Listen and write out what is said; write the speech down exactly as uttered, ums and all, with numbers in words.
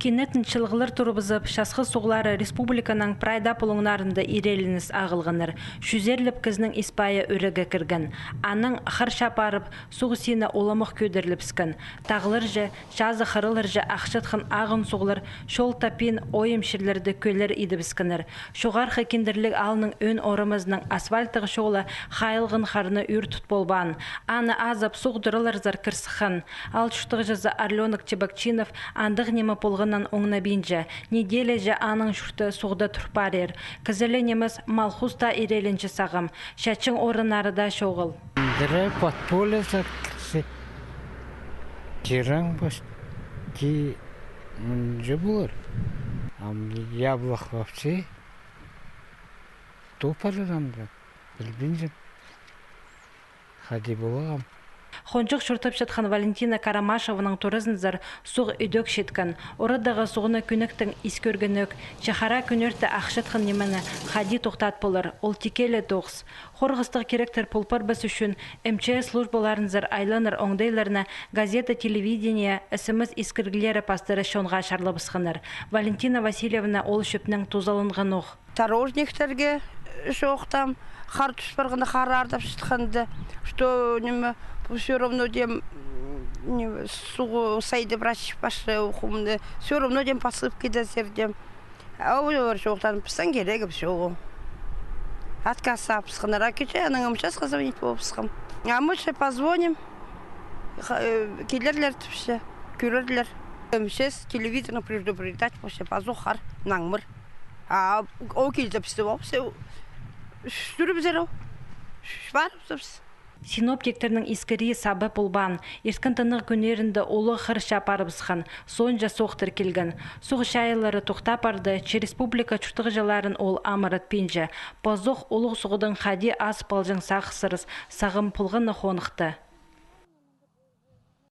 Кинетін чылығлар турыбызып, часхы суғлары республиканың прай даа пулуңнарында ирееленіс ағылғаннар. Чӱзерлеп кізінің ис-пайы ӱреге кірген. Анаң хыр чапарып, суғ сині уламох кӧдірілібіскен. Тағларҷа, чазы хыраларҷа ахчатхан ағын суғлар чол таппин ойым чирлерде кӧллер идібіскеннер. Чоғархы Киндірліг аалның ӧӧн орамазының асфальттығ чолы хайылған харны ӱр тут полбаан. Аны азап суғ тураларзар кір сыххан. Аал чуртағҷызы Орлёнок Чебокчинов андағ ниме полғаннаң оңнабинча. Неделяҷа аның чурты суғда тур парир. Кізіле нимес, мал-хус таа ирееленче сағам. Чатчаң орыннары даа чоғыл. Діре подполье сар кірсе, тирең почти мынҷа полар. Ам яблах вообще тупар анда. Пілбинчем. Хайди полғам. Хонҷых чуртапчатхан Валентина Карамашеваның туразынзар суғ ідӧк читкен. Орадағы суғны кӱнектең ис кӧргенӧк, че хара кӱнӧрте ахчатхан нимені хайди тохтат полар, ол тикке ле тоғыс. Хорғыстығ киректер пол парбас ӱчӱн МЧС службаларынзар айланар оңдайларны газета, телевидение, СМС искіріглері пастыра чонға чарлабысханнар. Валентина Васильевна ол чӧпнең тузаланғанох. Дорожниктерге чоохтаам, хар тӱс парғанда, хар ардап чатханда, что ниме, пу всё равно тем, ниме, суғ сайды врач пашы ухумны, всё равно тем посыпкидазар тем. А олар чоохтаан, пістің кирегібіс чоғыл. Отказ сабысханнар, а кичее анаң МЧС-ха звонить полыбысхам. А мы ше позвоним, ха-, э, килерлер тіпче, кӧрерлер. МЧС телевизорны предупреждать полча, пазох хар наңмыр. А ол килді пісті вообще ӱстӱрібізер ол. Парыбызарбыс. Синоптиктернің искірии саба полбаан. Ирткен тынағ кӱннерінде улуғ хыр чапарыбысхан, соонҷа соохтар килген. Суғ чайылары тохтап парды, че республика чуртағҷыларын ол амыратпинча. Пазох улуғ суғдаң хайди азып алҷаң сағысчыларыс сағам полған на хонығда.